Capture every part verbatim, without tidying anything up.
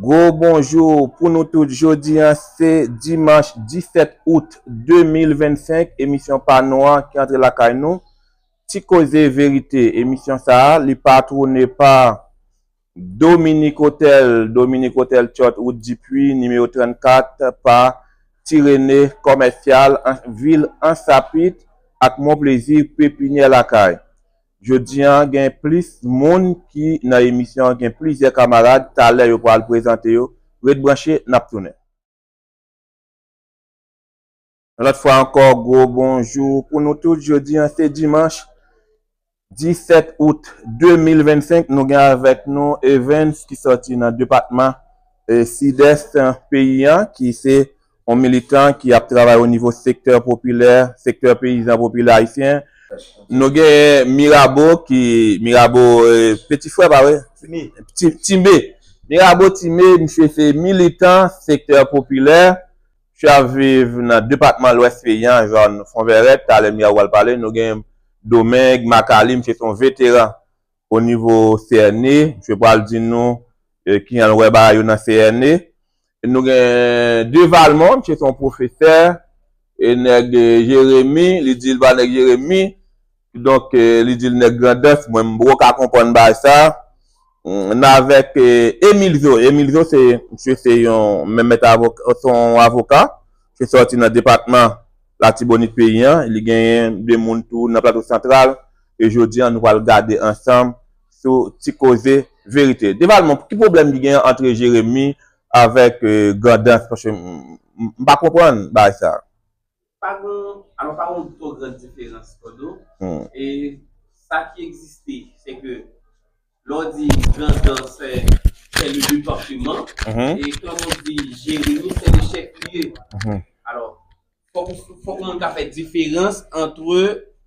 Gwo bonjou pou nou tout. Jodi a se dimanch disèt out de mil vennsenk. Emisyon pa nou an ki antre lakay nou. Ti Koze Verite. Emisyon sa a, li patwone pa Dominique Hotel, Dominique Hotel Chot, wout Dipui, nimewo trannkat, pa Ti Rene Kòmèsyal, an, vil Ansapit, ak Mon Plezi, Pepinyè Lakay. Jodi a, gen plis moun ki nan emisyon an, gen plizyè kamarad, talè yo pral prezante yo. Ret branche, n ap tounen. Yon lòt fwa ankò, gwo bonjou pou nou tout. Jodi a, se dimanch disèt out de mil vennsenk. Nou gen avèk nou Evens ki sòti nan depatman, eh, Sidès, eh, peyi a, ki se yon militan ki ap travay o nivo sektè popilè, sektè peyizan popilè ayisyen. Nou gen Mirabo ki, Mirabo, eh, peti frè, pa vre? Timi. Ti-, Timi. Mirabo Timi, misye se militan sektè popilè. Misye ap viv nan depatman Lwès peyi a, zòn Fonvèrèt. Talè Mirabo pral pale. Nou gen Domeng Makali, misye se yon veteran o nivo C N E. Misye pral di nou, eh, kijan l wè bagay yo nan C N E. Nou gen Devalmont, misye se yon pwofesè, e nèg, eh, Jeremi, li di l pa nèg Jeremi, donk, eh, li di l nèg Grandans, mwen m poko ka konprann bagay sa. Mm, n avèk, eh, Emilzo. Emilzo se, misye se yon, menm mèt avoka, se yon avoka, misye sòti nan depatman Latibonit peyi a, li genyen de moun tou nan Plato Santral, e jodi a nou pral gade ansanm sou Ti Koze Verite. Devalmont, ki pwoblèm ki genyen ant Jeremi avèk, eh, Grandans, paske m, m, m pa konprann bagay sa. Pa gen, alò, pa gen twò gran diferans, Kodo. Hmm. E sa ki egziste, se ke lè w di Grandans, c'est le département, Mhm. e kòm w di Jeremi, c'est le chef-lieu. Mhm. Alò, fòk, fòk moun ka fè diferans ant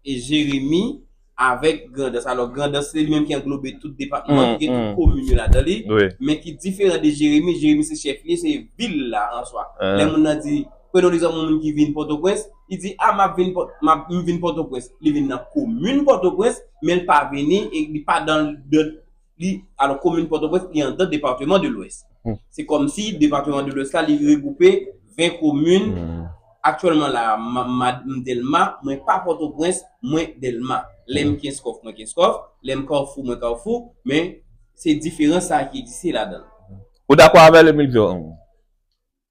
Jeremi avèk Grandans. Alò, Grandans, se li menm ki anglobe tout depatman, Mm, ki gen tout mm. komin yo ladan li, Wi. men ki diferan de Jeremi. Jeremi se chèf li, se vil la an swa. Ah. Lè moun nan di, prenons l'exemple, yon moun ki vin Pòtoprens, li di, a, m ap vin Pò-, m ap, m vin Pòtoprens. Li vin nan komin Pòtoprens, men l pa vini, e li pa dan, dan, li, alò, komin Pòtoprens, li anndan depatman de Lwès. Hmm. Se kòmsi depatman de Lwès la, li regwoupe ven komin. Hmm. Aktyèlman la, ma, ma, m Dèlma, mwen pa Pòtoprens, mwen Dèlma. Lè m Kenskòf, mwen Kenskòf, lè m Kafou, mwen Kafou, men se diferans sa a ki egziste ladan l. Ou dakò avè l, Emilzo?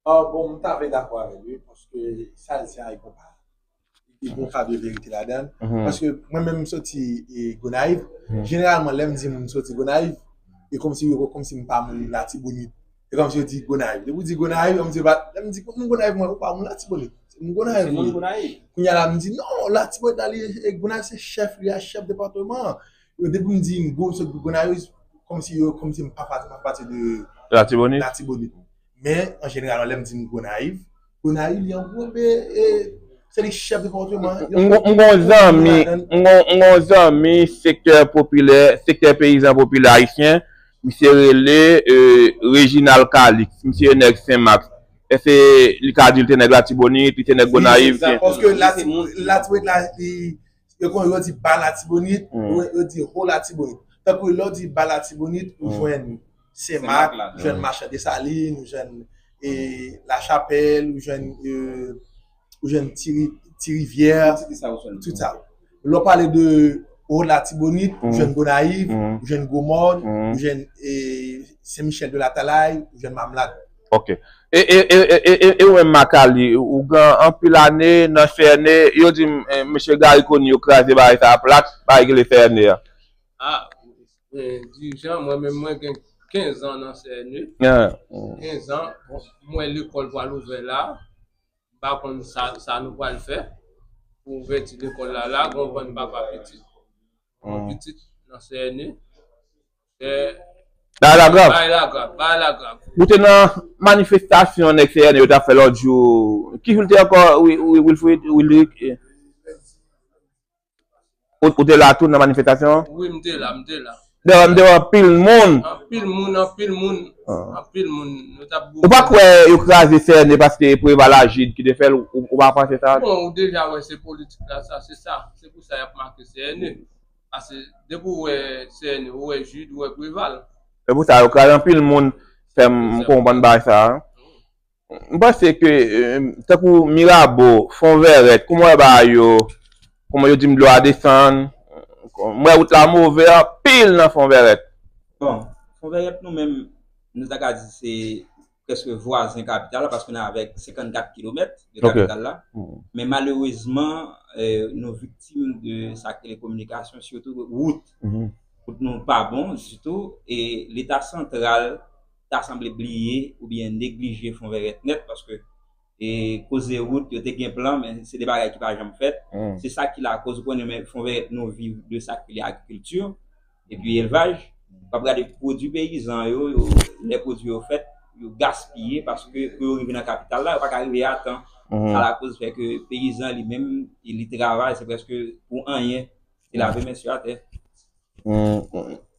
Ah, bon, m ta vle dakò avè l, wi, paske sa l di a, li konpa. Li gen yon ka de verite ladan l. Mhm. Paske mwen menm, m soti, e, Gonayiv. Mhm. Jeneralman, lè m di moun m soti Gonayiv, e kòmsi yo, kòmsi m pa moun Latibonit. E kòmsi yo di Gonayiv. Depi w di Gonayiv, yo di, ba, lè m di moun Gonayiv, mwen, ou pa moun Latibonit. Se moun Gonayiv, Se moun wi. Gonayiv. Kounye a la, m di, non, Latibonit la, li, e, Gonayiv se chèf, li a chèf depatman. Yo, depi m di m Go-, m sot Gonayiv, kòmsi yo, kòmsi m pa pati, m pa pati de Latibonit. Latibonit. Men, an jeneral, lè m di m Gonayiv, Gonayiv, li anglobe, e, se li chèf depatman. M gon, m gon zanmi, m gon, m gon zanmi sektè popilè, sektè peyizan popilè ayisyen, misye rele, e, Reginald Calix, misye nèg Senmak. Èske li ka di l te nèg Latibonit, li te nèg Gonayiv? Paske Latibonit la, li, Yo konn, yo di ba Latibonit, Mm. yo, yo di ho Latibonit. Tankou lè w di ba Latibonit, ou Mm. jwenn Senmak, Senmak la, ou jwenn Mm. Machan Desalin, ou jwenn, e, Lachapèl, ou jwenn, e, ou jwenn Ti Ri-, Ti Rivyè, Ti Rivyè, tout sa. Lè w pale de ho Latibonit, ou Mm. jwenn Gonayiv, Mm. ou jwenn Gwomòn, Mm. ou jwenn, e, Sen Michèl de Latalay, ou jwenn Mamlad. Ok. E, e, e, e, e, e, e ou menm, Makali, ou gen anpil ane nan C N E, yo di m, eh, mesye Garry Conille, yo kraze bagay sa a plat, bagay ki rele C N E a. Ah, eh, dirijan, mwen menm, mwen gen kenz an nan C N E. Ah. Kenz an, bon, mwen lekòl pral ouvè la, m pa konn sa, sa nou pral fè pou ouvèti lekòl la, la, gon bann papa pitit, gon Mm. pitit nan C N E. Eh, Bagay la grav. Bagay la grav, bagay la grav. Ou te nan manifestasyon nèg C N E yo t ap fè lòt jou. Ki jou l te ankò, Wi-, Wi-, Wilfrid, Wildrick? Ou, ou te la tou nan manifestasyon an? Wi, m te la, m te la. Dayè, m te wè anpil moun. Anpil moun, anpil moun. Ah. Anpil moun. Yo t ap Ou pa kwè yo kraze C N E paske Preval Agide ki te fè l, ou, ou pa panse sa? Bon, ou deja wè se politik la, sa, se sa. Se pou sa y ap make C N E. Paske depi w wè C N E, ou wè Jude, ou wè Preval. Se pou sa yo kraze anpil moun. fè m konprann bagay sa a. M panse ke, eh, tankou Mirabo, Fonvèrèt, kouman w wè bagay yo, kouman yo di m dlo a desann, m wè wout la move anpil nan Fonvèrèt. Bon, Fonvèrèt nou menm, nou ta ka di se prèske vwazen kapital la, paske nou avèk senkannkat kilomèt de kapital la. Men malerezman, eh, nou viktim de sa k rele kominikasyon, sitou wout. Wout nou pa bon ditou, e Leta santral ta sanble bliye oubyen neglije Fonvèrèt nèt, paske e koze wout, yo te gen plan, men se de bagay ki pa janm fèt. Se sa ki lakoz, ou konnen, men Fonvèrèt nou viv de sa ki rele agrikilti epi elvaj. W ap gade pwodui peyizan yo, yo lè pwodui yo fèt, yo gaspiye paske pou yo rive nan kapital la, yo pa ka rive a tan. Sa lakoz fè ke peyizan li menm, li travay, se prèske pou anyen, li lave men sou atè.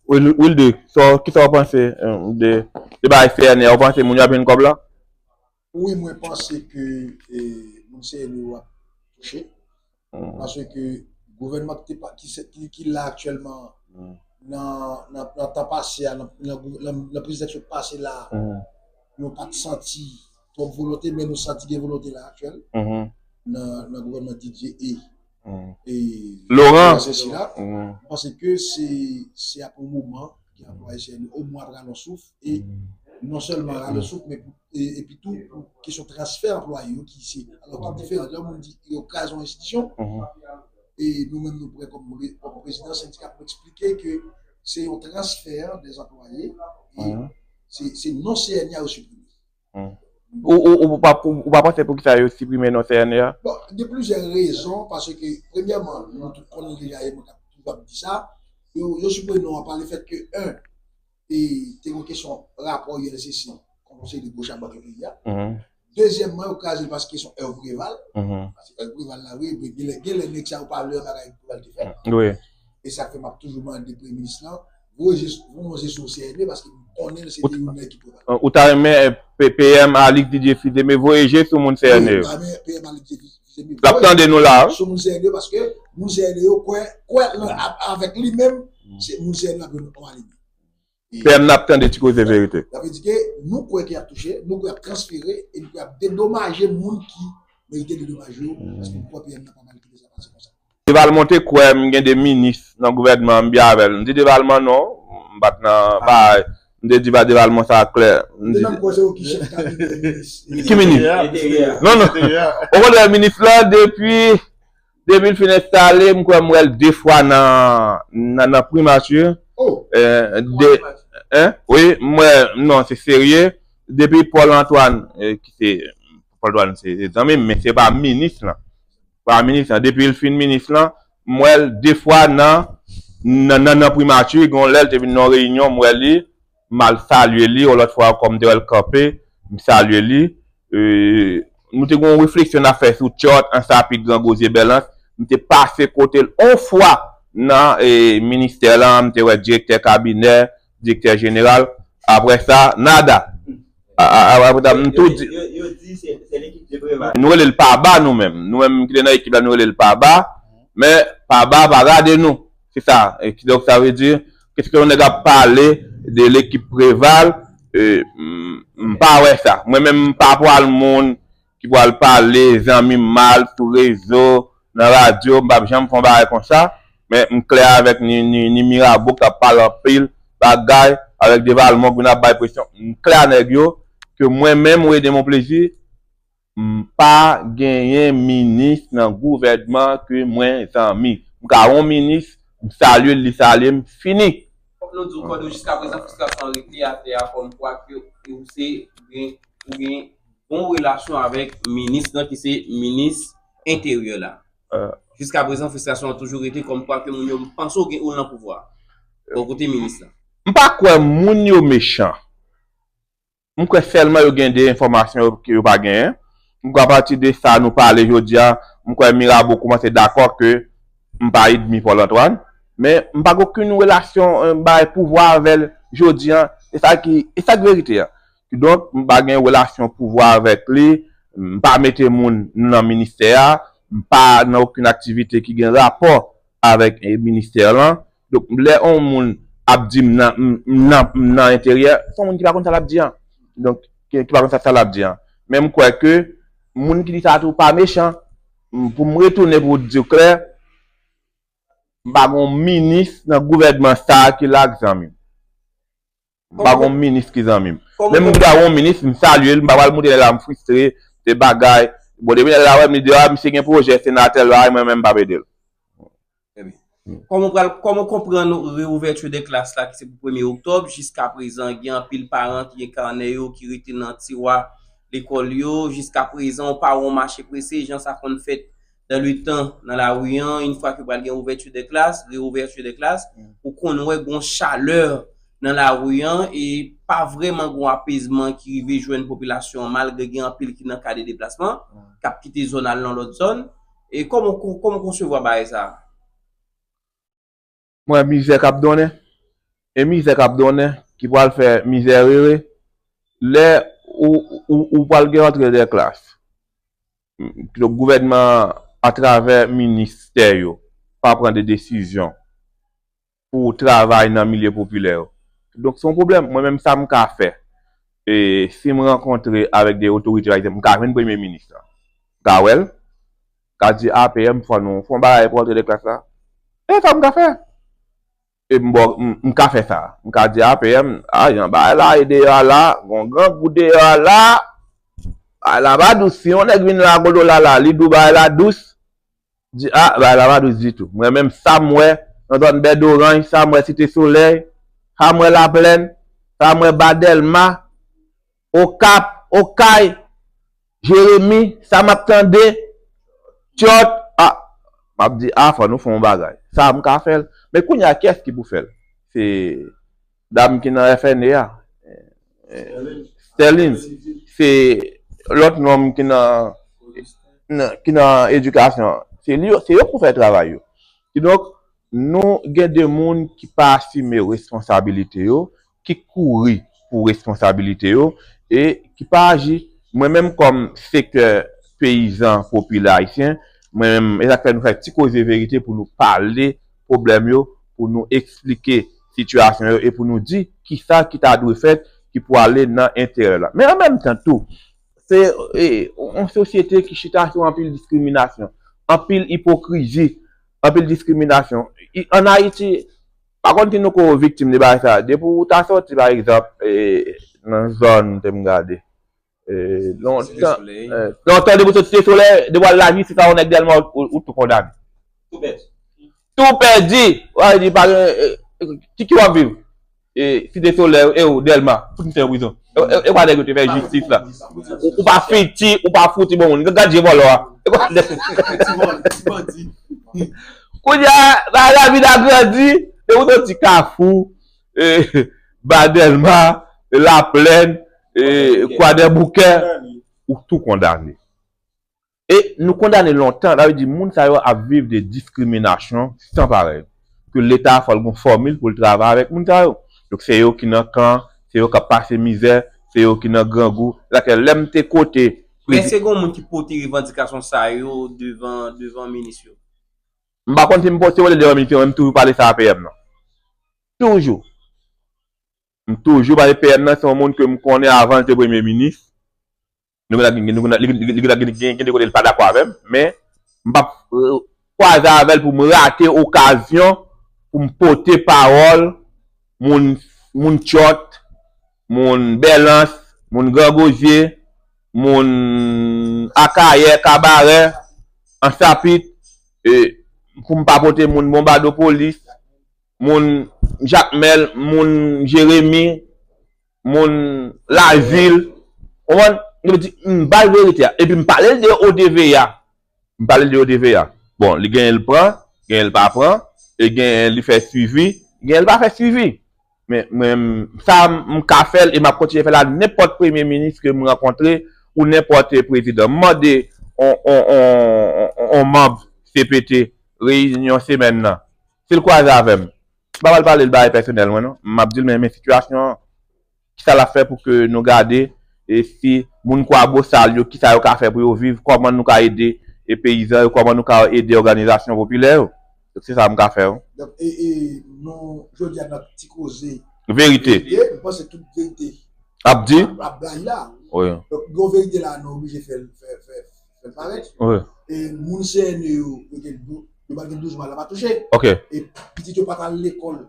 Wilde, kisa w panse de bagay C N R? Ou panse moun yo ap jwenn kòb la? Wi, mwen panse ke moun C N R yo ap touche. Paske gouvènman ki, ki, ki la aktyèlman nan, nan, nan tan pase a, nan, nan, nan prezidan ki sot pase la, yo pa t santi twòp volonte, men nou santi gen volonte la aktyèl nan, nan gouvènman Didier e, e Laurent. Mwen panse ke se, se ap yon moman ki anplwaye C N R omwen ap rale yon souf e non sèlman rale yon souf, men pou, e, epi tou pou kesyon transfè anplwaye yo ki se, alò ki diferan. Lè moun di yo kraze yon enstitisyon, e nou menm nou prè kòm, kòm prezidan sendika pou eksplike ke se yon transfè de anplwaye e se, se non C N R yo siprime. Ou, ou, ou, pa, ou, ou pa panse poukisa yo siprime non C N R a? Bon, gen plizyè rezon, paske premyèman, nou tout konnen deja e mwen k ap toujou ap di sa, yo, yo siprime non an pa lefèt ke, en, e te gen kesyon rapò U L C C kont yon seri de gwo chabrak nan peyi a. Dezyèmman, yo kraze l paske kesyon Herve Préval. Paske Herve Préval la, wi, men genlè, genlè nèg sa yo pa vle wè bagay Herve Préval te fè. E sa k fè m ap toujou mande premye minis lan voye je, voye yon je sou C N R paske m konnen l se te yon nèg ki Préval. Ou ta renmen P M Alix Didier Fils-Aimé voye je sou moun C N R yo? Wi, m ta renmen P M Alix Didier Fils-Aimé voye je sou moun C N R yo paske moun C N R yo kwè, kwè avèk li menm, se moun C N R yo ap jwenn yon alimi. P M n ap tande ti koze verite. Sa vle di ke nou kwè ke y ap touche, nou kwè y ap transfere e nou kwè y ap dedomaje moun ki merite dedomaje yo, paske nou kwè P M nan pa mal kite sa pase konsa. Devalmont te kwè m gen de minis nan gouvènman an m byen avè l. M di Devalmont non, m pa t nan bagay. M te di ba Devalmont sa klè. M di. Ki minis? Non, non. Okontrè, minis lan depi Depi l fin enstale, m kwè m wè l de fwa nan, nan, nan primati. Wi, m wè, non, se serye. Depi Paul Antoine, ki se, Paul Antoine se zanmi m, men se pa minis lan. Pa minis lan. Depi l fin minis lan, m wè l de fwa nan, nan, nan, nan primati. Gen yon lè l te vin nan yon reyinyon, m wè li. M al salye li, yon lòt fwa ankò m te wè l kanpe, m salye li. Nou te gen yon refleksyon n ap fè sou Tchòt, Ansapit, Gran Gozye, Bèlans. M te pase kote l yon fwa nan ministè lan, m te wè direktè kabinè, direktè jeneral. Apre sa, nada. Apre sa, m tou di. Nou rele l Paba nou menm. Nou menm ki te nan ekip la, nou rele l Paba. Men Paba pa gade nou. Se sa. Kidonk, sa vle di, kèske yon nèg ap pale de lekip Preval, m pa wè sa. Mwen menm, m pa pral moun ki pral pale zanmi m mal sou rezo, nan radyo, m p ap janm fè yon bagay konsa. Men m klè avèk ni, ni, ni Mirabo k ap pale anpil bagay, avèk Devalmont k vin ap bay presyon. M klè a nèg yo ke mwen menm, Rene Monplaisir, m pa genyen minis nan gouvènman ke mwen zanmi. M ka wè yon minis, m salye l, li salye m, fini. Fòk nou di w, Kòdo, jiskaprezan fristrasyon an rete atè a kòmkwa ke ou se gen, ou gen bon relasyon avèk minis lan ki se minis enteryè la. Jiskaprezan fristrasyon an toujou rete kòmkwa ke moun yo panse w gen ou nan pouvwa. Bò kote minis lan. M pa kwè moun yo mechan. M kwè sèlman yo gen de enfòmasyon yo ke yo pa genyen. M kwè apati de sa nou pale jodi a, m kwè Mirabo kòmanse dakò ke m pa ènmi Paul Antoine. Men m pa gen okenn relasyon, eh, bay pouvwa avè l jodi a. E sa ki, e sa k verite a. Kidonk, m pa gen relasyon pouvwa avèk li, m pa mete moun nan ministè a, m pa nan okenn aktivite ki gen rapò avèk, eh, ministè lan. Donk, lè yon moun ap di m nan, m nan, m nan enteryè, se yon moun ki pa konn sa l ap di an. Donk, ki, ki pa konn sa, sa l ap di an. Men m kwè ke moun ki di sa tou pa mechan. M- Pou m retounen pou di w klè, m pa gon minis nan gouvènman sa a ki la k zanmi m. M pa gon minis ki zanmi m. Menm m ta gon minis, m salye l, m pa pral moute lè la m fristre, se bagay. Bon, depi lè la wè m, li di, a, misye gen pwojè, senatè l, bagay, mwen menm m p ap ede l. Kòman w pral, kòman w konprann reouvèti de klas la ki se pou premye oktòb? Jiska prezan, gen anpil paran ki gen kanè yo ki rete nan tiwa lekòl yo. Jiska prezan, w pa wè yon mache prese, jan sa konn fèt dan le tan nan lari an, yon fwa ke pral gen ouvèti de klas, reouvèti de klas, ou konn wè gon chalè nan lari an e pa vrèman gon apezman ki rive jwenn popilasyon an, malgre gen anpil ki nan ka de deplasman, k ap kite zòn al nan lòt zòn. E kòman w kon- kòman w konsevwa bagay sa a? Mwen, mizè k ap donnen. E mizè k ap donnen ki pral fè mizè rere lè ou, ou, ou pral gen rantre de klas. Donk, gouvènman an, atravè ministè yo, pa pran de desizyon pou travay nan milye popilè yo. Donk, se yon pwoblèm. Mwen menm, sa m ka fè, e si m rankontre avèk de otorite, pa egzanp, m ka jwenn premye minis la. M ka wè l, m ka di, a, P M, fò nou fè yon bagay pou rantre de klas la. E sa m ka fè. E m, bon, m, m ka fè sa. M ka di, a, P M, a, jan bagay la ye deyò a la, gon grangou deyò a la, bagay la pa dous. Si yon nèg vin la, gwo dola la, li di w bagay la dous, di, a, bagay la pa dous ditou. Mwen menm, sa m wè nan zòn Bèdoranj, sa m wè Site Solèy, sa m wè Laplèn, sa m wè Ba Dèlma, Okap, Okay, Jeremi, sa m ap tande, Tyòt, a, m ap di, a, fò nou fè yon bagay. Sa a, m ka fè l. Men kounye a, kiyès ki pou fè l? Se dam ki nan F N E a, Sterlin, se lòt nonm ki nan, nan- ki nan edikasyon an. Se li yo, se yo pou fè travay yo. Kidonk, nou gen de moun ki pa asime responsabilite yo, ki kouri pou responsabilite yo, e ki pa aji. Mwen menm kòm sektè peyizan popilè ayisyen, mwen menm, e sa k fè nou fè Ti Koze Verite pou nou pale pwoblèm yo, pou nou eksplike sitiyasyon yo, e pou nou di kisa ki ta dwe fèt, ki pou ale nan enterè la. Men an menm tan tou, se e, yon sosyete ki chita sou anpil diskriminasyon, anpil ipokrizi, anpil diskriminasyon. I- Ann Ayiti, pa konn si nou ko viktim de bagay sa. Depi w ta soti, pa egzanp, e, nan zòn, te m gade. E, lontan, e, lontan, depi w soti Site Solèy, depi w al Lajistis, si sa yon nèg Dèlma, ou, ou tou kondane. Tou pèdi. Tou pèdi. W a di, pa gen, e, e, ki, ki w ap viv? E, Site Solèy, e ou, Dèlma, fout misye nan prizon. E, e, e pa nèg yo te fè jistis la. Ou, ou pa fiti, ou pa fouti bon moun. Gad je vòlò a. E pa nèg. Kounye a, bagay la vin agrandi, e ou soti Kafou, e, Ba Dèlma, Laplèn, e, Kwadèboukè, ou tou kondane. E nou kondane lontan, sa vle di moun sa yo ap viv de diskriminasyon san parèy. Ke Leta fò l gon fòmil pou l travay avèk moun sa yo. Donk se yo ki nan kan, se yo k ap pase mizè, se yo ki nan grangou. Sa fè lè m te kote. Men èske gen yon moun ki pote revandikasyon sa yo devan, devan minis yo? M pa konn si m pote yo devan minis yo, men m toujou pale sa a P M nan. Toujou. M toujou pale P M nan, se yon moun ke m konnen avan l te premye minis. Nou genlè gen, nou genlè, li, li, li genlè gen, gen, gen de kote l pa dakò avè m, men m p ap, euh, kwaze avè l pou m rate okazyon pou m pote pawòl moun, moun Tyòt, moun Bèlans, moun Gran Gozye, moun Akayè, Kabarè, Ansapit, e, pou m pa pote moun Bonbadopolis, moun Jakmèl, moun Jeremi, moun Lazil. Konprann? Mwen di, m ba l verite a. Epi m pale l de O D V A. M pale l de O D V A. Bon, li genyen l pran, genyen l pa pran, e genyen li fè swivi, genyen l pa fè swivi. Men mwen, sa m ka fè l e m ap kontinye fè l a nenpòt premye minis ke m rankontre ou nenpòt prezidan. M mande on, on, on, on, on manm C P T reyinyon semèn nan. Si l kwaze avè m, m pa pral pale l bagay pèsonèl mwen non. M ap di l men, men sitiyasyon an, kisa l ap fè pou ke nou gade e si moun Kwabosal yo, kisa yo ka fè pou yo viv, kòman nou ka ede e peyizan yo, kòman nou ka ede òganizasyon popilè yo. Donk se sa m ka fè wi. Donk, e, e, nou, jodi a, nan ti koze verite, nou panse tout verite Ap di? Ap blayi la. Wi. Donk, gen yon verite la, nou oblije fè l, fè, fè, fè l parèt. Wi. E moun C N E yo, yo gen dou-, yo pa gen douz mwa, la pa touche. Ok. E pitit yo pa t al lekòl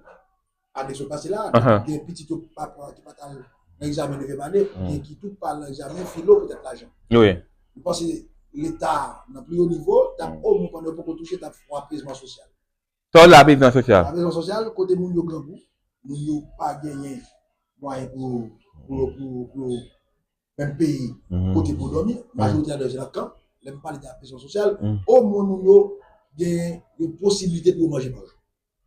ane sot pase la. Gen pitit yo pa, pa, ki pa t al nan egzamen dezyèm ane, gen ki tou pa al nan egzamen filo poutèt lajan. Wi. M panse Leta, nan pli wo nivo, t ap omwen pandan yo poko touche, t ap fè yon apezman sosyal. Sa w di la, apezman sosyal? Apezman sosyal, kote moun yo grangou, moun yo pa genyen mwayen pou, pou, pou, pou menm peye kote pou dòmi, majorite a dòmi nan kan, lè m pale de apezman sosyal, omwen moun yo gen yon posibilite pou yo manje pa jou.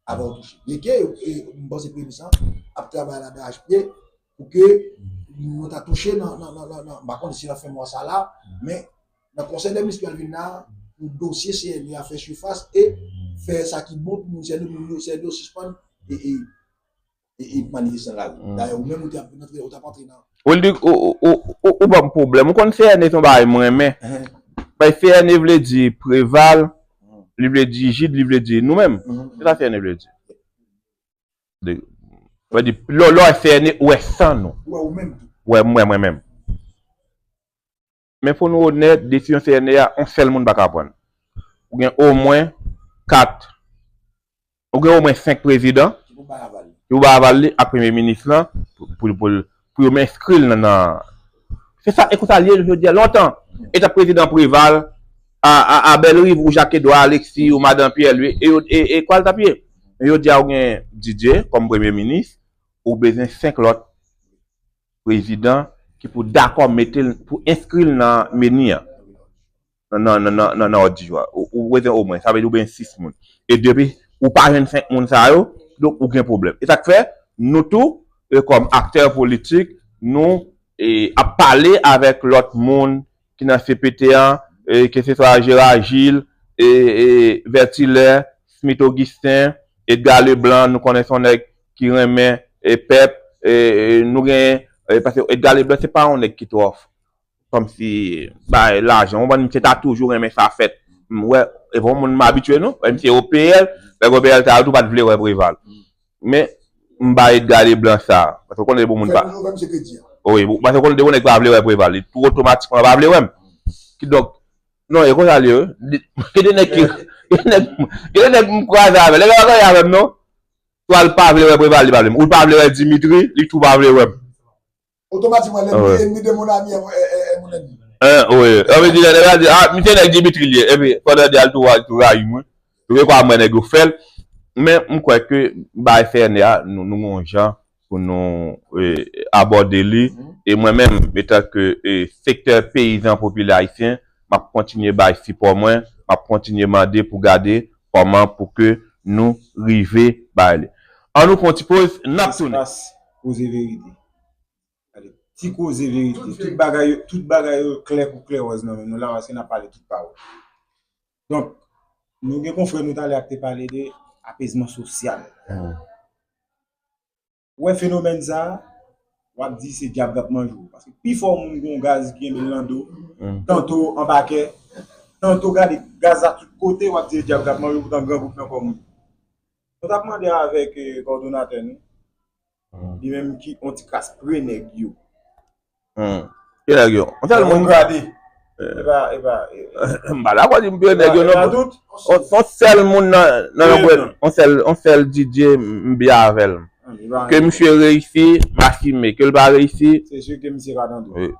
Avan yo touche. Byenke, e, m panse premye minis lan ap travay la darache pye pou ke nou ta touche nan, nan, nan, nan, nan, m pa konnen si nan fen mwa sa la, men nan konsèy dè minis ki pral vin la, pou dosye C N E a fè sifas e fè sa ki bon pou moun C N E, pou moun C N E yo sispann e, e, e, e manifeste nan lari. Dayè, ou menm ou te ap antre, ou t ap antre nan Ou di, ou, ou, ou, ou, ou ban m pwoblèm. Ou konn C N E se yon bagay m renmen. Bay C N E vle di Preval, li vle di Jid, li vle di nou menm. Se sa C N E vle di. De, vle di, lè, lè w wè C N E, ou wè san nou. Ou wè ou menm tou. Ou wè mwen, mwen menm. Men pou nou onèt, desizyon C N E a, yon sèl moun pa ka pran. Ou gen omwen kat, ou gen omwen senk prezidan ki pou bay aval li, ki pou bay aval li ak premye minis lan pou, pou, pou, pou yo enskri l nan, nan. Se sa, e konsa l ye jodi a. Lontan, e t ap prezidan Preval, a, a, a Bèlriv, ou Jacques Edouard Alexis, ou madan Pierre Louis, e yo, e, e kwa l t ap ye? Men jodi a, ou gen Didier kòm premye minis, ou bezwen senk lòt prezidan ki pou dakò mete l, pou enskri l nan meni an. Nan, nan, nan, nan, nan, nan òd di jou a. Ou, ou bezwen omwen, sa vle di ou bezwen sis moun. E depi ou pa jwenn senk moun sa yo, donk ou gen pwoblèm. E sa k fè, nou tou, e kòm aktè politik, nou, e, ap pale avèk lòt moun ki nan C P T an, e, ke se swa Gérard Gilles, e, e, Vertilè, Smith Augustin, Edgar Leblanc, nou konnen se yon nèg ki renmen, e, pèp, e, e, nou gen, e, paske Edgar Leblanc se pa yon nèg ki twò kòmsi bay lajan. Ou konprann, misye ta toujou renmen sa fèt. M wè, e pa yon moun m abitye non. Wè, misye O P L, nèg O P L sa yo tou pa t vle wè Preval. Men, m bay Edgar Leblanc sa. Paske ou konnen bon moun pa. Wi, paske ou konnen de bon nèg pa vle wè Preval. Li tou otomatikman pa vle wè m. Kidonk, non, e konsa l ye, wi. Gen de nèg ki, gen de nèg, gen de nèg m kwaze avè l. Nèg yo pa gagn avè m, non. Swa l pa vle wè Preval, li pa vle m. Ou l pa vle wè Dimitri, li tou pa vle wè m. Otomatikman, l'ennemi, ennemi de mon ami est, est, est, est mon ennemi. Hein, wi. Sa vle di, lè nèg la di, ah, misye nèg Dimitri li ye. Epi, pandan de al tou, al tou rayi mwen. Tou gen kwa mwen nèg yo fè l. Men, m kwè ke, bay C N E a, nou, nou gon jan pou nou, e, abòde li. E mwen menm, etanke, e, sektè peyizan popilè ayisyen, m ap kontinye bay sipò mwen, m ap kontinye mande pou gade kòman pou ke nou rive bay li. An nou pran ti poz, n ap tounen. Espas Koze Verite. Gade, ti koze verite. Tout bagay yo, tout bagay yo klè kou klè wòz nan men nou la, paske n ap pale tout pawòl. Donk, nou gen konfrè nou talè a ki te pale de apezman sosyal. Ou wè fenomèn sa a, w ap di se dyab k ap manje w. Paske pifò moun gen yon gaz ki kenbe l nan do, tanto anba kè, tanto gade gaz la tout kote, w ap di se dyab k ap manje w, poutan gran gwoup nan kò moun. Nou t ap mande avèk, eh, kòdonatè nou, li menm ki on ti kras pre nèg yo. Hmm. Ki nèg yo? On sèl moun. Gade. Eh. E pa, e pa, eh. M pa dakò di m pre nèg yo non. On, on sèl moun nan, nan, nan, on sèl, on sèl D J m, m byen avè l. Ke misye reyisi, m asime. Ke l pa reyisi. Se si ke misye pa tande. Wi.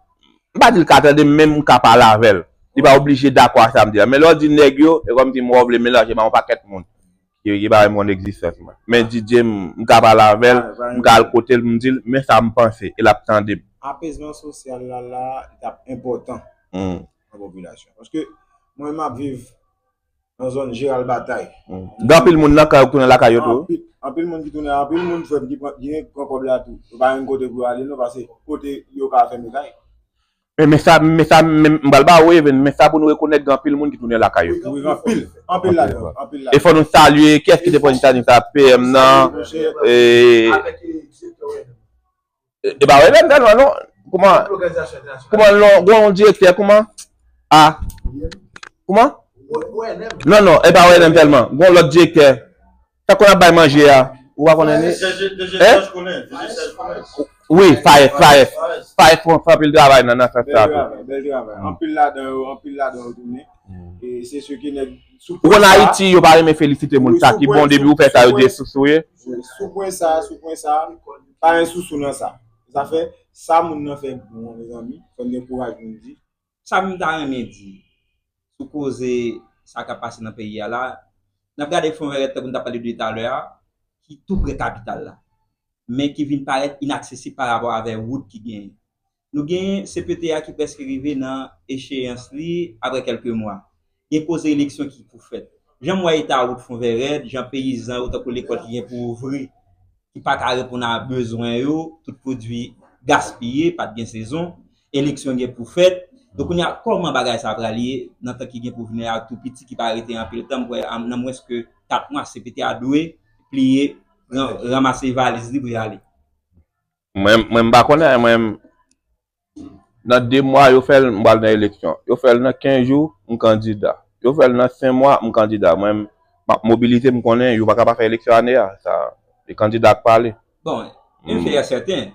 M pa di l ka tande m, men m ka pale avè l. Li pa oblije dakò a sa m di a. Men lè w di nèg yo, e kòmsi m wè w vle melanje m a yon pakèt moun ki, ki pa menm konn egzistans mwen. Men D J m, m ka pale avè l, m ka al kote l, m di l, men sa m panse, e l ap tande m. Apezman sosyal la, la, li t ap enpòtan nan popilasyon. Paske mwen, m ap viv nan zòn Jeral Batay. Gen anpil moun nan kay yo ki tounen lakay yo tou. Anpil, anpil moun ki tounen, anpil moun frè m ki pran, ki gen pran kòb la tou. Yo pa menm kote pou yo ale non, paske kote yo ka fèmen kay. Men, men sa, men sa, men, m pral ba ou, Even, men sa pou nou rekonèt gen anpil moun ki tounen lakay yo. Wi, anpil, anpil ladan, anpil ladan. E fò nou salye, kiyès ki te pran inisyativ sa, P M nan, e, e pa O N M sèlman, non. Kouman, kouman, non, gen yon direktè, kouman? A, kouman? Non, non, e pa O N M sèlman. Gen yon lòt direktè. Sa konn ap bay manje a. Ou pa konnen li? Hein? Wi, Faes, Faes. Faes fè, fè anpil travay nan, nan sans sa tou. Bèl travay, bèl travay. Anpil ladan yo, anpil ladan yo tounen. E se sou ki nèg sou pwen sa. Ou konn Ayiti, yo pa renmen felisite moun sa ki bon, depi ou fè sa, yo di e sousou ye. Sou pwen sa, sou pwen sa, pa gen sousou nan sa. Zafè sa moun nan fè bon, mezanmi, fò n gen kouraj pou n di. Sa m ta renmen di sou koze sa k ap pase nan peyi a la, n ap gade Fonvèrèt tankou n t ap pale de talè a, ki tou pre kapital la, men ki vin parèt inaksesib pa rapò avè wout ki genyen. Nou genyen C P T a ki prèske rive nan echeyans li apre kèlke mwa. Gen koze eleksyon ki pou fèt. Jan m wè eta wout Fonvèrèt, jan peyizan yo tankou lekòl ki gen pou ouvri, ki pa ka reponn a bezwen yo, tout pwodui gaspiye, pa t gen sezon, eleksyon gen pou fèt. Donk, kounye a, kòman bagay sa pral ye nan tan ki gen pou vini a, tou piti ki pa rete anpil tan, m kwè, nan mwens ke kat mwa, C P T a dwe pliye, ran-, ranmase valiz li pou y ale. Mwen, mwen, m pa konnen, mwen, nan de mwa, yo fè l, m pral nan eleksyon. Yo fè l nan kenz jou, m kandida. Yo fè l nan senk mwa, m kandida. Mwen, m ap mobilize, m konnen yo pa ka pa fè eleksyon ane a. Sa, se kandida k pale. Bon, yon fè sèten,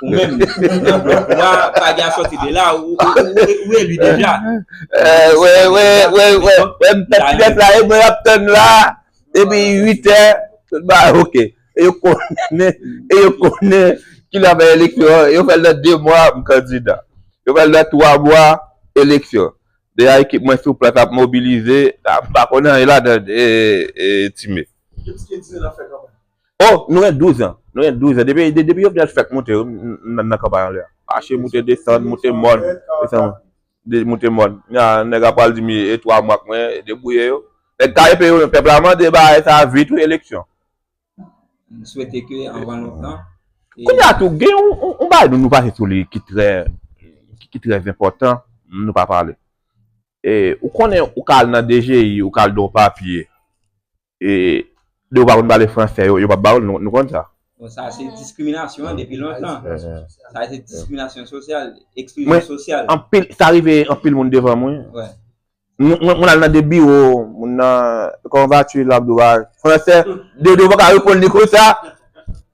ou menm, nan blòk ou a, pa gen sòti de la, ou, ou, ou, ou eli deja. Wè, wè, wè, wè, wè, m pèt lès la, e mwen ap tann la, epi uit è, tout bagay oke. E yo konnen, e yo konnen ki lè fè eleksyon an, yo fè l nan de mwa, m kandida. Yo fè l nan twa mwa, eleksyon. Deja ekip mwen sou plas ap mobilize, m pa konnen anyen ladan, e, e, Time. Depi ki dizen an fè kanpay? Oh, nou gen douz an. Nou gen douz an. Depi, de-, depi Jovenel fèk moute, m, m, m nan kanpay anlè a. Mache, moute, desann, moute mòn, desann, de-, moute mòn. Nya, nèg ap pral di m, e twa mwa k mwen, debouye yo. Nèg ka epe yo, pèp la mande bagay sa vit, wi, eleksyon. M swete ke anvan lontan, e kounye a tou, gen yon, yon, yon bagay nou, nou pase sou li ki trè, ki, ki trè enpòtan, nou pa pale. E, ou konnen, ou ka al nan D G I, ou ka al don papye. E, de ou pa konn pale fransè, yo, yo p ap ba ou l, nou, nou konn sa. Bon, sa se diskriminasyon an depi lontan. Sa se diskriminasyon sosyal, eksklizyon sosyal. Anpil, sa rive anpil moun devan mwen. Wè. Moun, moun, moun al nan de biwo, moun nan konvati l ap di w fransè, de, de ou pa ka reponn li konsa.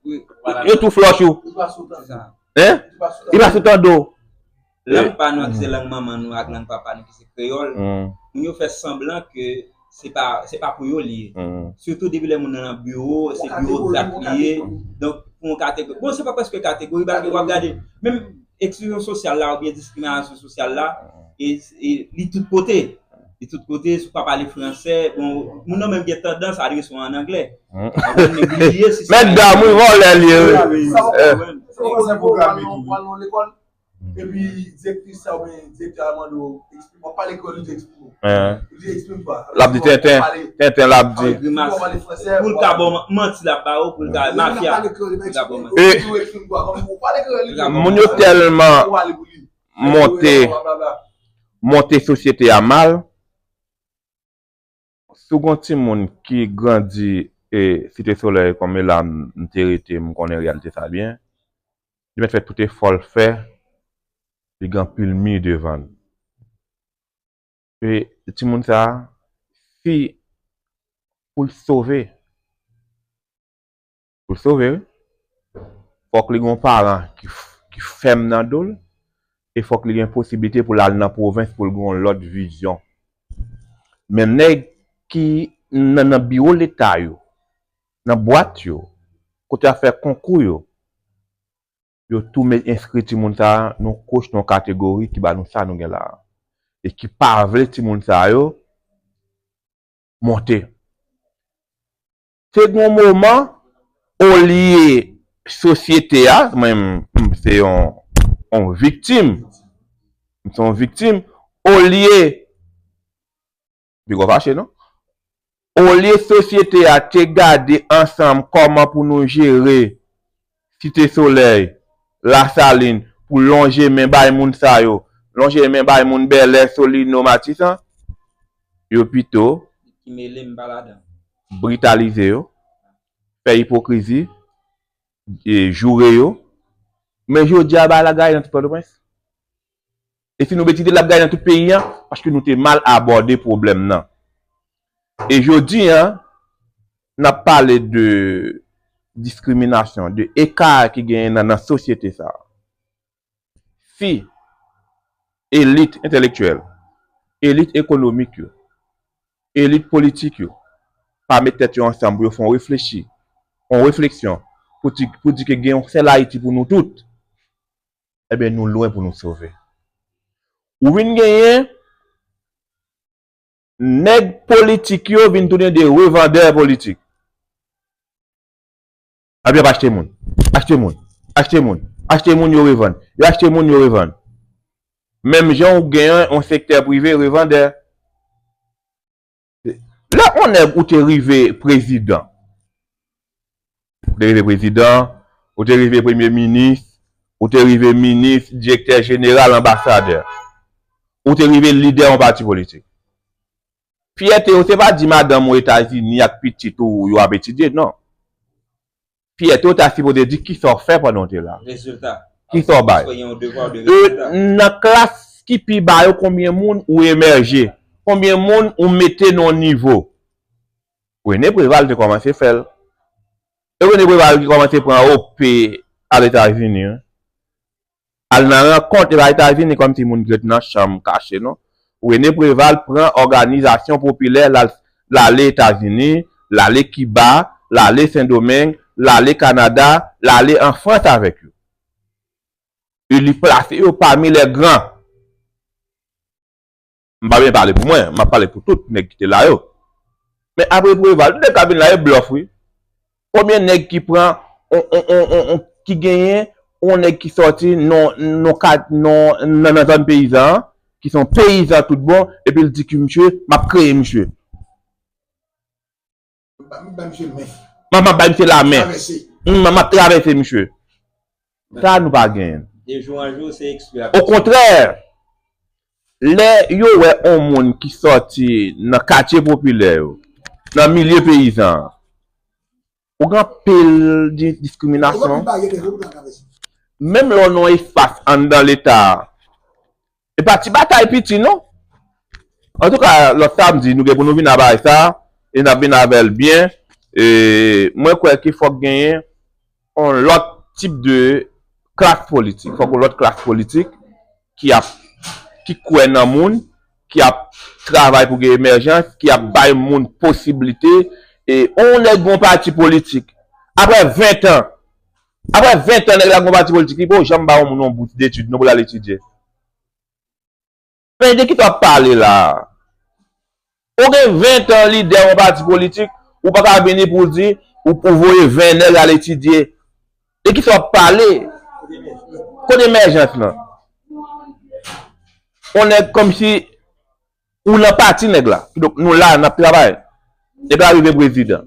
Wi, yo tou flòch ou. Hein? Li pa sou tande w. Lang pa nou an ki se lang manman nou ak lang papa nou ki se kreyòl, moun yo fè sanblan ke se pa, se pa pou yo li ye. Sitou depi lè moun nan nan biwo, se biwokrat li ye. Donk, pou yon kategori. Bon, se pa prèske kategori, paske w ap gade, menm eksklizyon sosyal la oubyen diskriminasyon sosyal la, e, e li tout kote. Li tout kote, si w pa pale fransè, bon, moun nan menm gen tandans adrese w an anglè. Ou neglije sistèm. Mèt dam, wi, vòlè li ye, wi. Sa w konprann? Sa w konprann? Ou al nan lekòl, epi direktris sa oubyen direktè a mande w, eksplike, w ap pale kreyòl, li di eksplike w. Li di eksplike w. L ap di tenten, tenten l ap di. Pou l ka ba w manti l ap ba w, pou l ka mafya. Pou l ka ba w manti. Moun yo tèlman monte, monte sosyete a mal. Si w gon timoun ki grandi e Site Solèy kòm e la m, m te rete, m konnen reyalite sa byen. Li mèt fè tout efò l fè, li gen anpil mi devan l. E timoun sa, si pou l sove, pou l sove, wi. Fòk li gen yon paran ki, ki fèm nan do l, e fòk li gen posiblite pou l al nan pwovens pou l gen yon lòt vizyon. Men nèg ki nan, nan biwo leta yo, nan bwat yo, kote y ap fè konkou yo, yo tou met enskri timoun sa a nan yon kouch, nan yon kategori ki ba nou sa nou gen la a. E ki pa vle timoun sa yo monte. Se gon moman, olye sosyete a, mwen, m, m se yon, yon viktim, m se yon viktim, olye, piga w fache, non? Olye sosyete a te gade ansanm kòman pou nou jere Site Solèy, Lasalin, pou lonje men bay moun sa yo, lonje men bay moun Bèlè, Solino, Matisan, yo pito britalize yo, fè ipokrizi, e joure yo. Men jodi a, bagay la gaye nan tout Pòtoprens. E si nou betize, l ap gaye nan tout peyi a, paske nou te mal abòde pwoblèm nan. E jodi a, n ap pale de diskriminasyon, de eka ki genyen nan, nan sosyete sa a. Si elit entelektyèl, elit ekonomik yo, elit politik yo pa met tèt yo ansanm pou yo fè yon reflechi, yon refleksyon pou di, pou di ke gen yon sèl Ayiti pou nou tout, ebyen nou lwen pou nou sove. Ou vin genyen nèg politik yo vin tounen de revandè politik. Epi y ap achte moun, achte moun, achte moun, achte moun yo revann, yo achte moun yo revann. Menm jan ou gen yon sektè prive revandè. Lè yon nèg ou te rive prezidan, ou te rive prezidan, ou te rive premye minis, ou te rive minis, direktè jeneral, anbasadè, ou te rive lidè yon pati politik. Fyète w se pa di madanm ou Etazini ak pitit ou yo ap etidye, non. Fyète w ta sipoze di kisa w fè pandan w te la. Rezilta. Kisa w bay. Nan klas ki pi ba yo, konbyen moun ou emèje? Konbyen moun ou mete nan yon nivo? Rene Preval te kòmanse fè l. E Rene Preval ki kòmanse pran O P al Etazini, wi. Al nan rankont, e pa Etazini kòmsi moun ki ret nan chanm kache, non. Rene Preval pran òganizasyon popilè, l al, l ale Etazini, l ale Kiba, l ale Sendomeng, l ale Kanada, l ale an Frans avèk yo. E li plase yo pami lè gran. M pa byen pale pou mwen, m ap pale pou tout nèg ki te la yo. Men apre Preval, tout nèg k ap vin la yo blòf, wi. Konbyen nèg ki pran, on, on, on, on, on, ki genyen, on nèg ki sòti non, non, kat, non, nan, nan zòn peyizan an, ki se yon peyizan tout bon, epi l di ki misye, m ap kreye misye. M ap bay misye lamen. M ap travèse misye. Sa nou pa genyen. Okontrè, lè yo wè yon moun ki sòti nan katye popilè yo, nan milye peyizan an, ou gen anpil di-, diskriminasyon. Menm lè w nan yon espas anndan Leta a, e pa ti batay piti, non. Antouka, lòt samdi, nou gen pou nou vin a bagay sa, e n ap vin avè l byen. E mwen kwè ke fòk genyen yon lòt tip de klas politik. Fòk yon lòt klas politik ki ap, ki kwè nan moun, ki ap travay pou gen emèjans, ki ap bay moun posiblite. E yon nèg yon pati politik, apre ven tan, apre ven tan, nèg la gen yon pati politik, li poko janm ba yon moun yon bous detid, non, pou l al etidye. Men de kisa w ap pale la a? Ou gen ven tan lidè yon pati politik, ou pa ka vini pou w di, ou, ou voye ven nèg al etidye. De kisa w ap pale? Kote emèjans lan? Yon nèg kòmsi ou nan pati nèg la. Kidonk, nou la, n ap travay. Nèg la rive prezidan.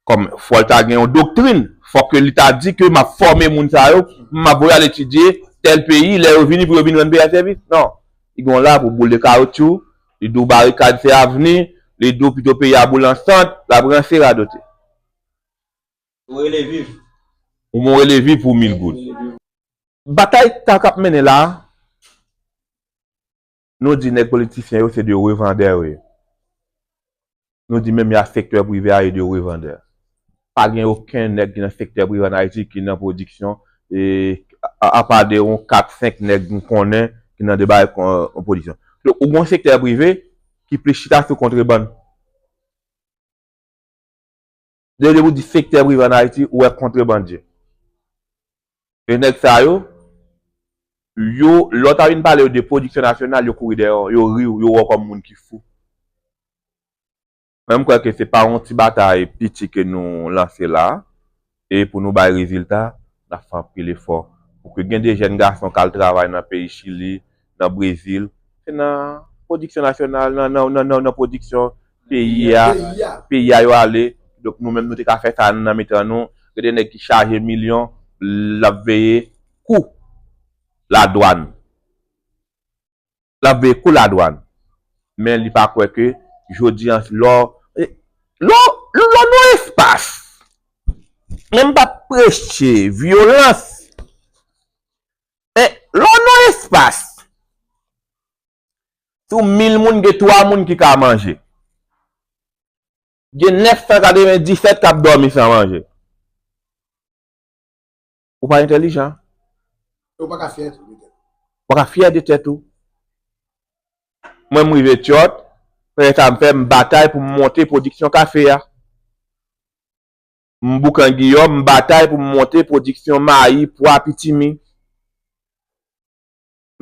Kòm fò l ta gen yon doktrin, fò ke li ta di ke m ap fòme moun sa yo, m ap voye al etidye tèl peyi, lè yo vini pou yo vin rann peyi a sèvis. Non. Li gen yon la pou boule kawotchou, li di w barikad se avni, li di w pito peyi a boule an sant, l ap ranse radote. Ou rele viv. Ou mwen rele viv pou mil goud. Batay sa k ap mennen la a, nou di nèg politisyen yo se de revandè yo ye. Nou di menm ya sektè prive a e de revandè. Pa gen okenn nèg ki nan sektè prive ann Ayiti ki nan pwodiksyon, e, a, apa de yon kat, senk nèg m konnen ki nan de bagay kon, yon pwodiksyon. Donk, ou gen yon sektè prive ki plis chita sou kontrebann. Depi w di sektè prive ann Ayiti, ou wè kontrebandye. E nèg sa yo, yo, lè w ta vin pale yo de pwodiksyon nasyonal, yo kouri dèyè w, yo ri w, yo wè w kòm moun ki fou. Men m kwè ke se pa yon ti batay piti ke nou lanse la, e pou nou bay rezilta, n ap fè anpil efò pou ke gen de jèn gason k al travay nan peyi Chili, nan Brezil, se nan pwodiksyon nasyonal, nan, nan, nan, nan, nan pwodiksyon peyi a, peyi a yo ale. Donk nou menm nou te ka fè sa nan mitan nou. Gen de nèg ki chaje milyon, l ap veye kou ladwàn. L ap veye kou ladwàn. Men li pa kwè ke jodi an, lè w, lè w, lè w nan espas, men m p ap preche vyolans. Men lè w nan espas, sou mil moun, gen twa moun ki ka manje. Gen nèf san katrevenndisèt k ap dòmi san manje. Ou pa entèlijan. E ou pa ka fyè tou de tèt ou. Ou pa ka fyè de tèt ou. Mwen, m rive Tyòt, premye sa m fè, m batay pou m monte pwodiksyon kafe a. M boukan Giyòm, m batay pou m monte pwodiksyon mayi, pwa, pitimi.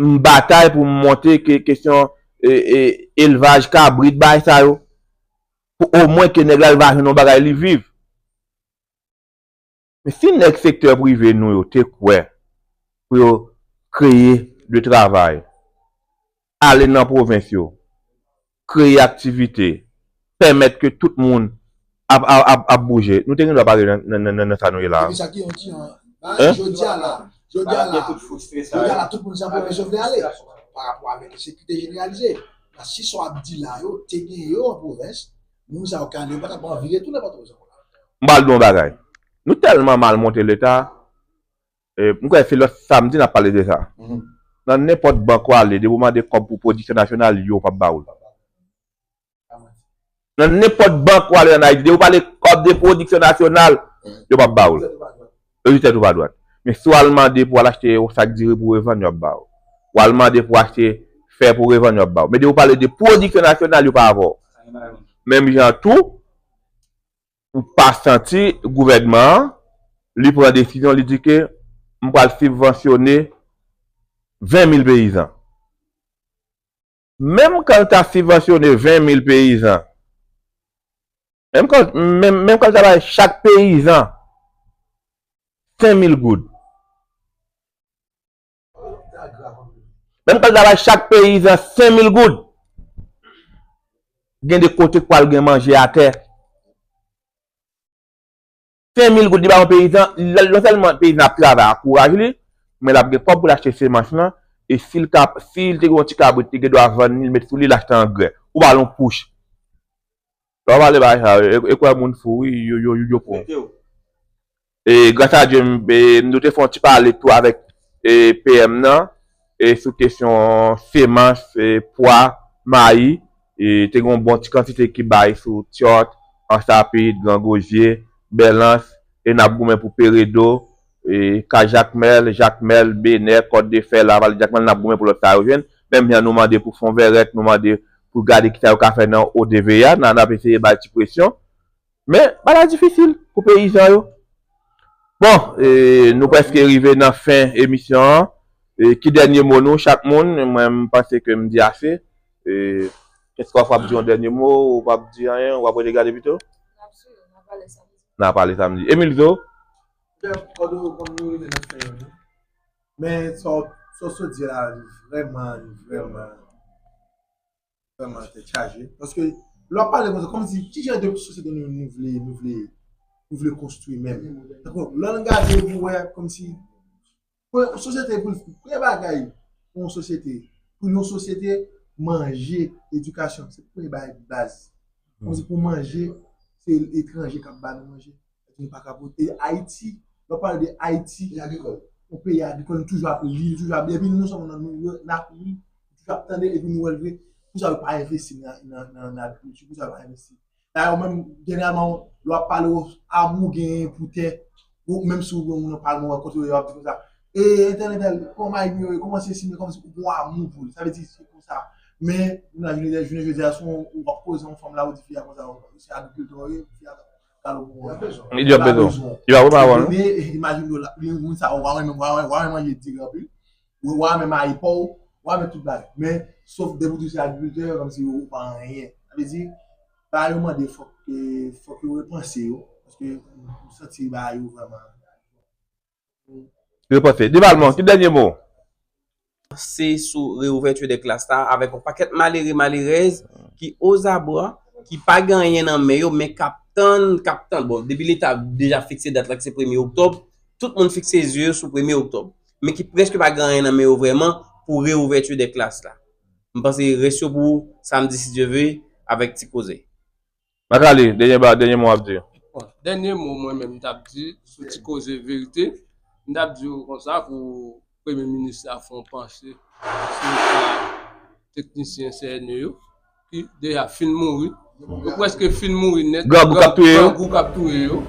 M batay pou m monte ke, kesyon, e, e, elvaj kabrit, bagay sa yo. Pou omwen ke nèg la, l va jwenn yon bagay li viv. Men si nèg sektè prive nou yo te kwè pou yo kreye de travay, ale nan pwovens yo, kreye aktivite, pèmèt ke tout moun ap, ap, ap, ap bouje, nou te gen dwa pa rive nan, nan, nan, nan, nan sa nou ye la. Epi sa ki yon ti, hein, jodi a la, jodi a la, jodi a la, tout moun se an pwovens yo vle ale. Pa rapò avèk ensekirite jeneralize. Nan sis sa w ap di la yo, te gen yo an pwovens, moun sa yo ka ale, yo pa t ap anvi retounen Pòtoprens ankò. M pral di w yon bagay. Nou tèlman mal monte Leta, e, m kwè se lòt samdi n ap pale de sa. Nan nenpòt bank w ale, depi w mande kòb pou pwodiksyon nasyonal, yo p ap ba w l. Nan nenpòt bank w ale ann Ayiti, depi w pale kòb de pwodiksyon nasyonal, yo p ap ba w l. Yo di tèt ou pa dwat. Men si w al mande pou w al achte yon sak diri pou w revann, yo ap ba w. W al mande pou w achte fè pou w revann, yo ap ba w. Men depi w pale de pwodiksyon nasyonal, yo pa avè w. Menm jan tou, ou pa santi gouvènman an, li pran desizyon, li di ke m pral sibvansyone ven mil peyizan. Menm kan l ta sibvansyone ven mil peyizan, menm kan, menm, menm kan l ta bay chak peyizan senk mil goud, menm kan l ta bay chak peyizan senk mil goud, gen de kote k pral gen manje atè. Senk mil goud li ba yon peyizan, l-, non sèlman peyizan ap travay, ankouraj li, men l ap gen kòb pou l achte semans lan, e si l ka, si l te gen yon ti kabrit, li gen dwa vann li, l met sou li, l achte angrè. Ou ba l yon pouch. Lè w pale bagay sa yo, e, e kwè moun fou, wi, yo, yo, yo, yo pran. E, gras a Dye, m, e, nou te fè yon ti pale tou avèk, e, P M nan, e, sou kesyon semans, e, pwa, mayi, e, te gen yon bon ti kantite ki bay sou Tyòt, Ansapit, Gran Gozye, Bèlans, e n ap goumen pou Peredo, e, Kay Jakmèl, Jakmèl, Benè, Kòt de Fè, Lavale, Jakmèl, n ap goumen pou lòt sa yo jwenn. Menm jan nou mande pou Fon Vèrèt, nou mande pou gade kisa yo ka fè nan O D V A, n a, n ap eseye bay ti presyon. Men, bagay la difisil pou peyizan yo. Bon, e, nou prèske rive nan fen emisyon an. E, ki dènye mo nou, chak moun? Mwen, m panse ke m di ase. E, kèske w ap di yon dènye mo, ou p ap di anyen, w ap rete gade pito? N ap swiv, n ap pale samdi. N ap pale samdi. Emilzo? Kòm nou rive nan fen an, men sa w, sa w sot di la, li vrèman, li vrèman vrèman tèt chaje. Paske lè w ap pale konsa, kòmsi ki jan de sosyete nou, nou vle, nou vle, nou vle konstwi menm? Dakò, lè n gade, nou wè kòmsi pou yon sosyete, pou premye bagay pou yon sosyete, pou yon sosyete, manje, edikasyon, se premye bagay baz. Kòmsi pou manje, se etranje k ap ba nou manje. Nou pa ka pote Ayiti. Lè w pale de Ayiti, yon peyi agrikòl, nou toujou ap li, nou toujou ap li. Epi nou sèlman nan nou, n ap li, nou toujou ap tande, epi nou wè l vre. Poukisa yo pa envesti nan, nan, nan, nan agrikilti? Poukisa yo pa envesti? Dayè, menm, jeneralman, lè w ap pale, amou genyen pou tè, ou, menm si w gen yon moun nan palman, w al kontre yo, y ap di konsa, e, entèl, entèl, kòman yo ye, kòman se si, men kòmsi ou gen amou pou li. Sa vle di, se konsa. Men, jounen, jounen, jounen jodi a, si w, w ap koze yon fanm la, ou di fi a konsa, se agrikiltè w ye, fi a Li ap bezwen. Li ap bezwen. Li pa pran pawòl, non? Imajine w la, li moun sa, w a renmen, w a renmen, w a renmen manje diri anpil. Ou, w a renmen mayi pa w, w a renmen tout bagay. Men, sof depi w touche agrikiltè, kòmsi ou pa anyen. Sa vle di, bagay yo mande fòk, e, fòk yo repanse yo. Paske m santi bagay yo vrèman. Repanse. Divalmont, ki dènye mo? Se sou reouvèti de klas la avèk yon pakèt malere, malerèz ki ozabwa, ki pa gen anyen nan men yo, men k ap tann, k ap tann. Bon, depi Leta deja fikse dat la, ki se premye oktòb, tout moun fikse zye yo sou premye oktòb. Men ki prèske pa gen anyen nan men yo vrèman pou reouvèti de klas la. M panse rès yo pou samdi, si Dye ve, avèk ti koze. Magali, dènye ba, dènye mo w ap di. Bon, dènye mo mwen menm m t ap di sou ti koze verite, m t ap di w konsa pou premye minis la fè yon panse sou ka teknisyen C N E yo, ki deja fin mouri. Yo prèske fin mouri nèt. Grangou k ap touye yo. Grangou k ap touye yo.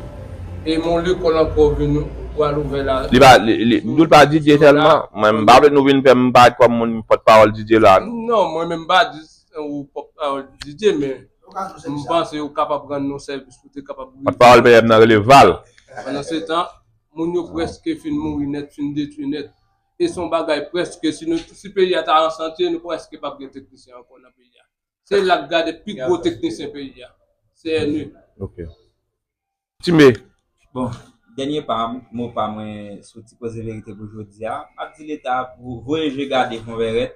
E men lekòl ankò vin pral ouvè la. Li pa, li, li, Abdoul pa Didier sèlman. Mwen, m pa vle nou vin fè m parèt kòm moun pòtpawòl Didier la. Non, mwen menm m pa di ou pòtpawòl Didier, men m panse ou kapab rann nou sèvis pou te kapab rive. Pòtpawòl P M nan rele Val. Pandan se tan, moun yo prèske fin mouri nèt, fin detwi nèt. E se yon bagay prèske, si nou, si peyi a ta an santye, nou prèske p ap gen teknisyen ankò nan peyi a. Se la k gade pi gwo teknisyen peyi a. C N E. Ok. Timbe. Bon, dènye pa m, mo pa mwen sou Ti Koze Verite pou jodi a. M ap di Leta pou voye je gade Fonvèrèt,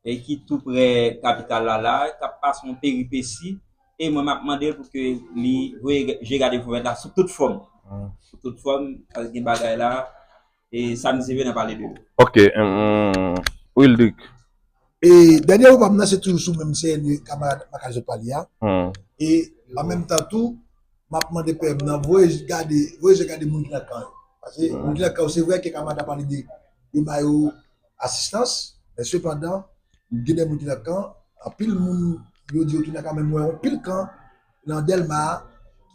e ki tou prè kapital la la, k ap pase yon peripesi, e mwen m ap mande l pou ke li voye je gade Fonvèrèt la sou tout fòm. Sou tout fòm, paske gen bagay la, e sa misye vin nan pale de yo. Ok, hum, Wildrick. E dènye mo pa m nan se toujou sou menm C N E kamarad Mackenson pale a. E an menm tan tou, m ap mande P M nan voye gade, voye je gade moun ki nan kan yo. Paske moun ki nan kan yo, se vre ke kamarad la pale de yo ba yo asistans, men sepandan, gen de moun ki nan kan, anpil moun yo di yo tounen lakay, men m wè anpil kan nan Dèlma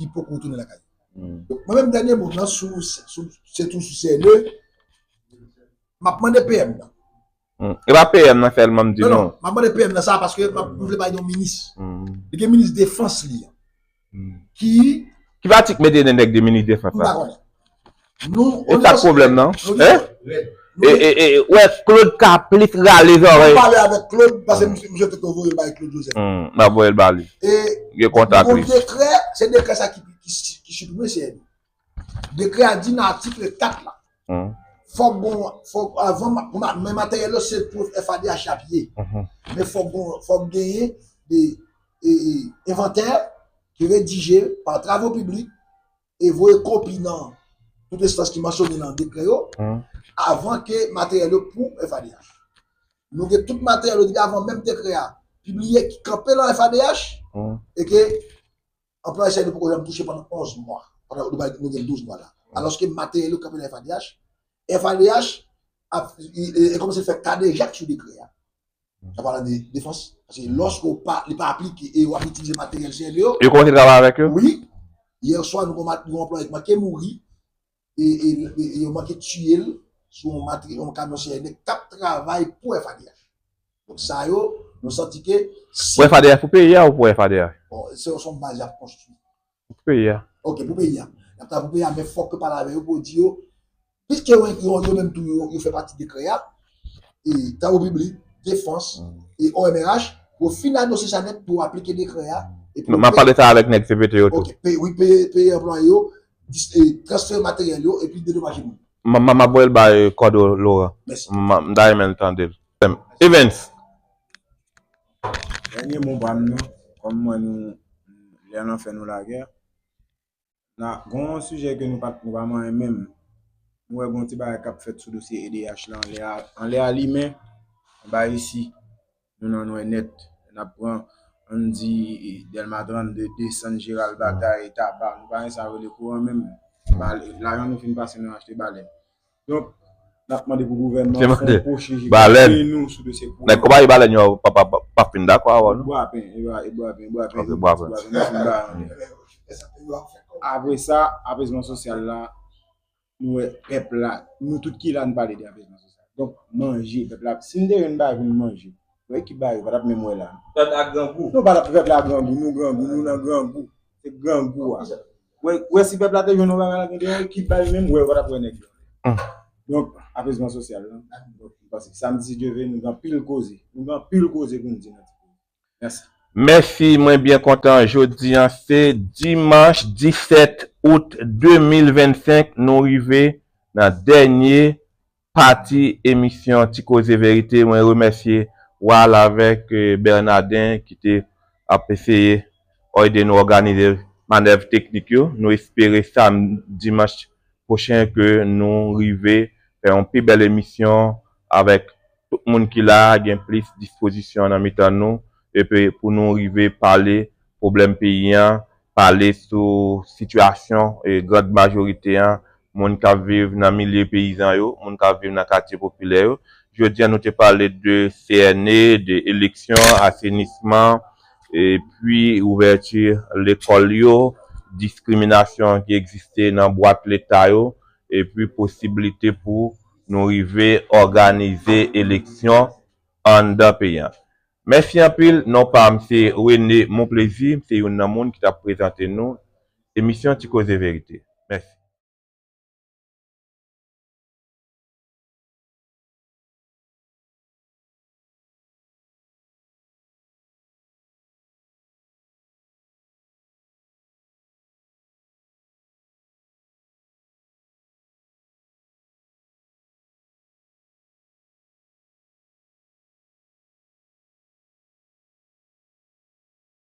ki poko tounen lakay yo. Donk, mwen menm dènye mo m nan sou, sou, se tou sou C N E, m ap mande P M nan. E pa P M nan sèlman m di non. Non, non, m ap mande P M nan sa paske m ap, m vle pale de yon minis. Li gen minis defans li an. Ki Ki pa Tik mete nan nèg de minis defans la? M pa konnen. Nou, e sa k pwoblèm nan? Hein? E, e, e, wè, Claude ka plis rale zòrèy. Mwen pale avèk Claude, paske misye, misye te voye l bay Claude Joseph. M ap voye l ba li. E gen kontak li. Dekrè, se dekrè sa ki, ki, ki siprime C N E. Dekrè a di nan atik kat la, fòk gon, fòk avan, ma- pou ma- men materyèl yo se pou F A D H y ap ye. Men fòk gon, fòk genyen de, e, e, envantè ki redije pa Travo Piblik e voye kopi nan tout enstans ki mansyone nan dekrè yo, avan ke materyèl yo pou F A D H. Nou gen tout materyèl yo depi avan menm dekrè a pibliye ki kanpe nan F A D H, e ke anplwaye C N E poko janm touche pandan onz mwa. Pandan nou bay, nou gen douz mwa la. Alòske materyèl yo kanpe nan F A D H, F A D H ap, e, e, e kòmanse fè kadejak sou dekrè a. Sa pale de defans. Paske lòske w pa, li pa aplike e w ap itilize materyèl C N E yo. Yo kòmanse travay avèk yo? Wi. Yè swa, nou gon mat-, nou gon anplwaye ki manke mouri. E, e, e, e yo manke tiye l sou yon matri-, yon kamyon C N E k ap travay pou F A D H. Donk sa yo, nou santi ke si Pou F A D H, pou peyi a ou pou F A D H? Bon, se yon, se yon baz y ap konstwi. Pou peyi a. Ok, pou peyi a. Y ap travay pou peyi a, men fòk yo pale avè yo pou yo di yo, piske yo, yo, yo menm tou, yo, yo fè pati dekrè a, e Travo Piblik, Defans, e O M R H, pou yo fin adosye sa nèt, pou yo aplike dekrè a, epi yo peye. M ap pale sa avèk nèg C P T yo tou. Ok, peye, wi, peye, peye anplwaye yo, dis-, e, transfere materyèl yo, epi dedomaje moun. M, m, m ap voye l bay Kòdo Laurent. Mèsi. M, m ta renmen l tande l. Evens. Dènye mo pa m nan, kòm mwen nou, lè nan fè nou lagè, na, gon yon sijè ke nou pa, nou pa manyen menm. Nou wè gon ti bagay k ap fèt sou dosye E D H la, anlè a, anlè a limen, anba isi. Nou nan nwè nèt. N ap pran, ann di, Dèlma trannde, desann Jeral Batay, Taba. Nou pa gen sa yo rele kouran menm. Bal-, lajan nou fin pase, nou achte balèn. Donk, n ap mande pou gouvènman fè yon pwoche ki kanpe nou sou dosye kouran. Nèg konpayi balèn yo p ap, p ap, p ap fin dakò avè nou. Bwapen, e bwa-, e bwapen, bwapen, bwapen, nou fin ba yo. Apre sa, apezman sosyal la, nou wè pèp la, nou tout ki la, nou pale de apezman sosyal. Donk, manje, pèp la, si n te jwenn bagay pou n manje, wè ki bagay yo pa t ap menm wè la. Pèp la grangou. Nou pa t ap pèp la grangou, nou grangou, nou nan grangou. Se grangou a. Wè, wè si pèp la te jwenn yon bagay la, gen de yon ekip bay menm, wè, w pa t ap wè nèg yo. Donk, apezman sosyal la. Donk, m panse samdi, si Dye vle, nou gen anpil koze. Nou gen anpil koze pou n di nan ti koze. Mèsi. Mèsi, mwen byen kontan. Jodi a, se dimanch disèt out de mil vennsenk, nou rive nan dènye pati emisyon Ti Koze Verite. Mwen remèsye Wal avèk, eh, Bernardin ki te ap eseye ede nou òganize manèv teknik yo. Nou espere samdi, dimanch pwochen ke nou rive fè yon pi bèl emisyon avèk tout moun ki la, gen plis dispozisyon nan mitan nou, epi pou nou rive pale pwoblèm peyi an, pale sou sitiyasyon, eh, grand majorite an, moun k ap viv nan milye peyizan yo, moun k ap viv nan katye popilè yo. Jodi a, nou te pale de C N E, de eleksyon, asenisman, epi ouvèti lekòl yo, diskriminasyon ki egziste nan bwat leta yo, epi posiblite pou nou rive òganize eleksyon anndan peyi a. Mèsi anpil, non pa m se René Monplaisir, m se youn nan moun ki t ap prezante nou emisyon Ti Koze Verite. Mèsi.